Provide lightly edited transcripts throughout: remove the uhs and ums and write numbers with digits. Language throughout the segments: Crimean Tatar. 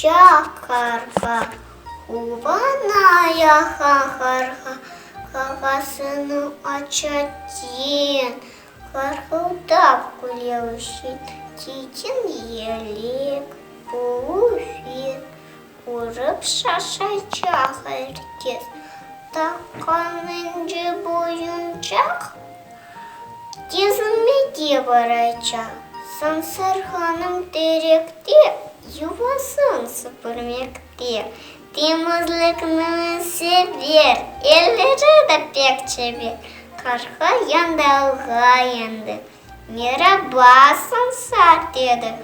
Uçaycaq qarğa, Quvana yağan qarğa, Qağasını aça keñ, Qarğıldap küle Üsein. Kiygen yelek, pulufet, Körip şaşaycaq er kes. Taqqan ince boyuncaq, Kezinmege baraycaq. Sansar hanım terekte Yuvasın süpürmekte. Temizlikni sever, Elleri de pek çeber. Qarğa yandalğa endi, Meraba, Sansar, dedi.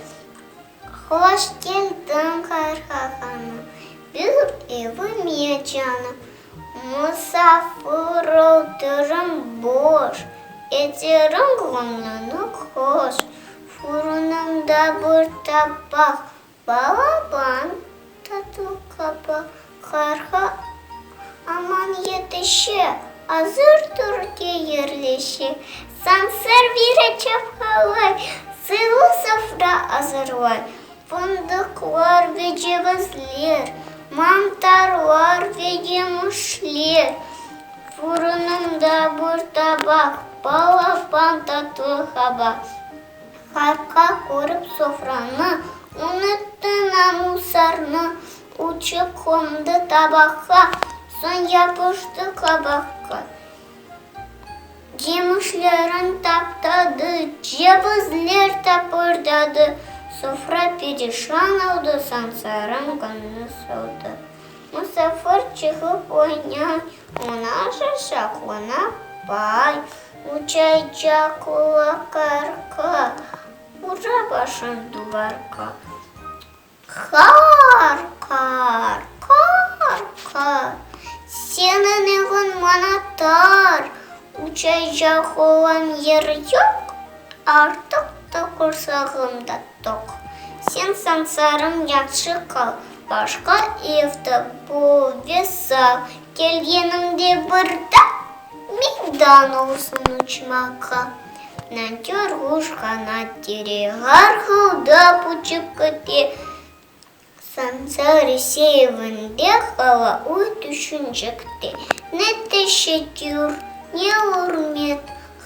Hoş keldiñ, Qarğa hanım, Buyur evime, canım. Musafir oldurım boş, Eterim göñlüni hoş. Furunımda bir tabaq, Balaban tatlı qabaq. Qarğa aman yetişe, Azır törge yerleşe. Sansar bira çapqalay, Sıylı sofra azırlay. Fındıqlar ve cevizler, Mantarlar ve yemişler. Furunımda bir tabaq, Balaban tatlı qabaq. Qarqa körip sofranı, Unuttı namusarnı, Uçıp qondı tabaqqa, Soñ yapıştı qabaqqa. Yemişlerin taptadı, Cevizler tapırdadı, Sofra perişan oldı, Sansarım göñlü soldı. Musafir çıqıp oynay, Oña şaşa qonaqbay, Uçaycaq ola qarqa, Ura başın duvarqa. Qar, qar, qar, qar, Seniñ eviñ maña tar, Uçaycaq olan yer yoq, Artıq ta qursağım da toq. Sen, sansarım, yahşı qal, Başqa ev tap, bol ve sağ, Kelgenimde bir daa meydan olsun uçmağa. Nankör quş qanat kere, Ğarğıldap uçıp kete. Sansar ise evinde qala, Oy tüşüncekte. Ne teşekkür, ne ürmet,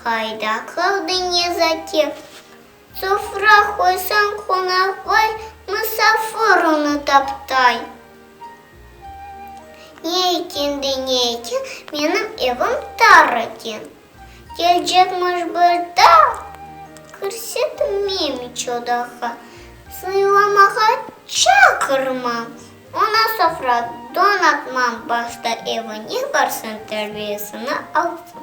Qayda qaldı nezaket? Sofra qoysañ qonaqbay, Musafir onı taptay. Ne eken de ne eken, Menim evim tar eken. Kelcekmiş bir daa, Kirsetmem iç odağa. Sıylamağa çaqırmam, Oña sofra donatmam, Başta evine barsın, terbiyesini alsın.